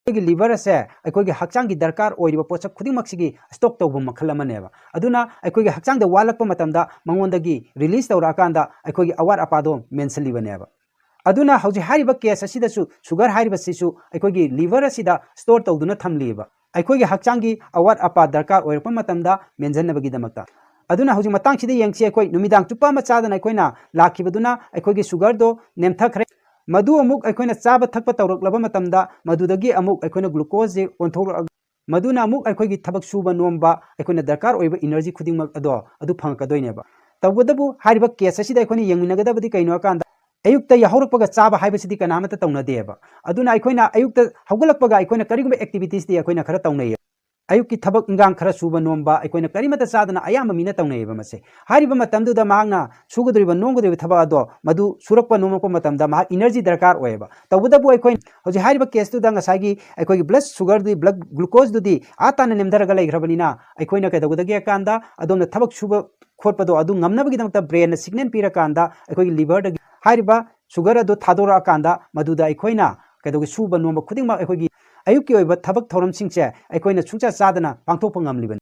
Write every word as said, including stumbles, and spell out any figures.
ꯑꯩꯈꯣꯏꯒꯤ ꯂꯤꯚꯔ ꯑꯁꯦ ꯑꯩꯈꯣꯏꯒꯤ ꯍꯛꯆꯥꯡꯒꯤ ꯗꯔꯀꯥꯔ ꯑꯣꯏꯔꯤꯕ ꯄꯣꯠꯁꯛ ꯈꯨꯗꯤꯡꯃꯛꯁꯤꯒꯤ ꯁ꯭ꯇꯣꯛ ꯇꯧꯕ ꯃꯈꯜ ꯑꯃꯅꯦꯕ꯫ ꯑꯗꯨꯅ ꯑꯩꯈꯣꯏꯒꯤ ꯍꯛꯆꯥꯡꯗ ꯋꯥꯠꯂꯛꯄ ꯃꯇꯝꯗ ꯃꯉꯣꯟꯗꯒꯤ ꯔꯤꯂꯤꯁ ꯇꯧꯔꯛꯑꯀꯥꯟꯗ ꯑꯩꯈꯣꯏꯒꯤ ꯑꯋꯥꯠ ꯑꯄꯥꯗꯣ ꯃꯦꯟꯁꯤꯜꯂꯤꯕꯅꯦꯕ꯫ ꯑꯗꯨꯅ ꯍꯧꯖꯤꯛ ꯍꯥꯏꯔꯤꯕ ꯀꯦꯁ ꯑꯁꯤꯗꯁꯨ ꯁꯨꯒꯔ ꯍꯥꯏꯔꯤꯕꯁꯤꯁꯨ ꯑꯩꯈꯣꯏꯒꯤ ꯂꯤꯚꯔ ꯑꯁꯤꯗ ꯁ꯭ꯇꯣꯔ ꯇꯧꯗꯨꯅ ꯊꯝꯂꯤꯕ꯫ ꯑꯩꯈꯣꯏꯒꯤ ꯍꯛꯆꯥꯡꯒꯤ ꯑꯋꯥꯠ ꯑꯄꯥ ꯗꯔꯀꯥꯔ ꯑꯣꯏꯔꯛꯄ ꯃꯇꯝꯗ ꯃꯦꯟꯁꯤꯟꯅꯕꯒꯤꯗꯃꯛꯇ꯫ ꯑꯗꯨꯅ ꯍꯧꯖꯤꯛ ꯃꯇꯥꯡꯁꯤꯗ ꯌꯦꯡꯁꯤ, ꯑꯩꯈꯣꯏ ꯅꯨꯃꯤꯗꯥꯡ ꯆꯨꯞꯄ ꯑꯃ ꯆꯥꯗꯅ ꯑꯩꯈꯣꯏꯅ ꯂꯥꯛꯈꯤꯕꯗꯨꯅ ꯑꯩꯈꯣꯏꯒꯤ ꯁꯨꯒꯔꯗꯣ ꯅꯦꯝꯊꯈ꯭ꯔꯦ꯫ ꯃꯗꯨ ꯑꯃꯨꯛ ꯑꯩꯈꯣꯏꯅ ꯆꯥꯕ ꯊꯛꯄ ꯇꯧꯔꯛꯂꯕ ꯃꯇꯝꯗ ꯃꯗꯨꯗꯒꯤ ꯑꯃꯨꯛ ꯑꯩꯈꯣꯏꯅ ꯒ꯭ꯂꯨꯀꯣꯖꯁꯦ ꯑꯣꯟꯊꯣꯛꯂꯛꯑꯒ ꯃꯗꯨꯅ ꯑꯃꯨꯛ ꯑꯩꯈꯣꯏꯒꯤ ꯊꯕꯛ ꯁꯨꯕ ꯅꯣꯝꯕ, ꯑꯩꯈꯣꯏꯅ ꯗꯔꯀꯥꯔ ꯑꯣꯏꯕ ꯏꯅꯔꯖꯤ ꯈꯨꯗꯤꯡꯃꯛ ꯑꯗꯣ ꯑꯗꯨ ꯐꯪꯉꯛꯀꯗꯣꯏꯅꯦꯕ꯫ ꯇꯧꯕꯇꯕꯨ ꯍꯥꯏꯔꯤꯕ ꯀꯦꯁ ꯑꯁꯤꯗ ꯑꯩꯈꯣꯏꯅ ꯌꯦꯡꯃꯤꯟꯅꯒꯗꯕꯗꯤ ꯀꯩꯅꯣ ꯍꯥꯏꯀꯥꯟꯗ, ꯑꯌꯨꯛꯇ ꯌꯥꯍꯧꯔꯛꯄꯒ ꯆꯥꯕ ꯍꯥꯏꯕꯁꯤꯗꯤ ꯀꯅꯥꯃꯠꯇ ꯇꯧꯅꯗꯦꯕ꯫ ꯑꯗꯨꯅ ꯑꯩꯈꯣꯏꯅ ꯑꯌꯨꯛꯇ ꯍꯧꯒꯠꯂꯛꯄꯒ ꯑꯩꯈꯣꯏꯅ ꯀꯔꯤꯒꯨꯝꯕ ꯑꯦꯛꯇꯤꯚꯤꯇꯤꯁꯇꯤ ꯑꯩꯈꯣꯏꯅ ꯈꯔ ꯇꯧꯅꯩꯌꯦ꯫ ꯑꯌꯨꯛꯀꯤ ꯊꯕꯛ ꯏꯟꯈꯥꯡ ꯈꯔ ꯁꯨꯕ ꯅꯣꯝꯕ, ꯑꯩꯈꯣꯏꯅ ꯀꯔꯤꯃꯠꯇ ꯆꯥꯗꯅ ꯑꯌꯥꯝꯕ ꯃꯤꯅ ꯇꯧꯅꯩꯌꯦꯕ ꯃꯁꯦ꯫ ꯍꯥꯏꯔꯤꯕ ꯃꯇꯝꯗꯨꯗ ꯃꯍꯥꯛꯅ ꯁꯨꯒꯗꯧꯔꯤꯕ ꯅꯣꯝꯒꯗꯧꯔꯤꯕ ꯊꯕꯛ ꯑꯗꯣ ꯃꯗꯨ ꯁꯨꯔꯛꯄ ꯅꯣꯝꯂꯛꯄ ꯃꯇꯝꯗ ꯃꯍꯥꯛ ꯏꯅꯔꯖꯤ ꯗꯔꯀꯥꯔ ꯑꯣꯏꯌꯦꯕ꯫ ꯇꯧꯕꯇꯕꯨ ꯑꯩꯈꯣꯏ ꯍꯧꯖꯤꯛ ꯍꯥꯏꯔꯤꯕ ꯀꯦꯁꯇꯨꯗ ꯉꯁꯥꯏꯒꯤ ꯑꯩꯈꯣꯏꯒꯤ ꯕ꯭ꯂꯗ ꯁꯨꯒꯔꯗꯨꯗꯤ, ꯕ꯭ꯂꯗ ꯒ꯭ꯂꯨꯀꯣꯖꯗꯨꯗꯤ ꯑꯥ ꯇꯥꯅ ꯅꯦꯝꯊꯔꯒ ꯂꯩꯈ꯭ꯔꯕꯅꯤꯅ, ꯑꯩꯈꯣꯏꯅ ꯀꯩꯗꯧꯒꯗꯒꯦ ꯍꯥꯏ ꯀꯥꯟꯗ ꯑꯗꯣꯝꯅ ꯊꯕꯛ ꯁꯨꯕ ꯈꯣꯠꯄꯗꯣ ꯑꯗꯨ ꯉꯝꯅꯕꯒꯤꯗꯃꯛꯇ ꯕ꯭ꯔꯦꯟꯅ ꯁꯤꯒꯅꯦꯜ ꯄꯤꯔꯀꯥꯟꯗ ꯑꯩꯈꯣꯏꯒꯤ ꯂꯤꯚꯔꯗꯒꯤ ꯍꯥꯏꯔꯤꯕ ꯁꯨꯒꯔ ꯑꯗꯨ ꯊꯥꯗꯣꯔꯛꯑꯀꯥꯟꯗ ꯃꯗꯨꯗ ꯑꯩꯈꯣꯏꯅ ꯀꯩꯗꯧꯒꯦ, ꯁꯨꯕ ꯅꯣꯝꯕ ꯈꯨꯗꯤꯡꯃꯛ ꯑꯩꯈꯣꯏꯒꯤ ꯑꯌꯨꯛꯀꯤ ꯑꯣꯏꯕ ꯊꯕꯛ ꯊꯧꯔꯝꯁꯤꯡꯁꯦ ꯑꯩꯈꯣꯏꯅ ꯁꯨꯡꯆꯥ ꯆꯥꯗꯅ ꯄꯥꯡꯊꯣꯛꯄ ꯉꯝꯂꯤꯕꯅꯤ꯫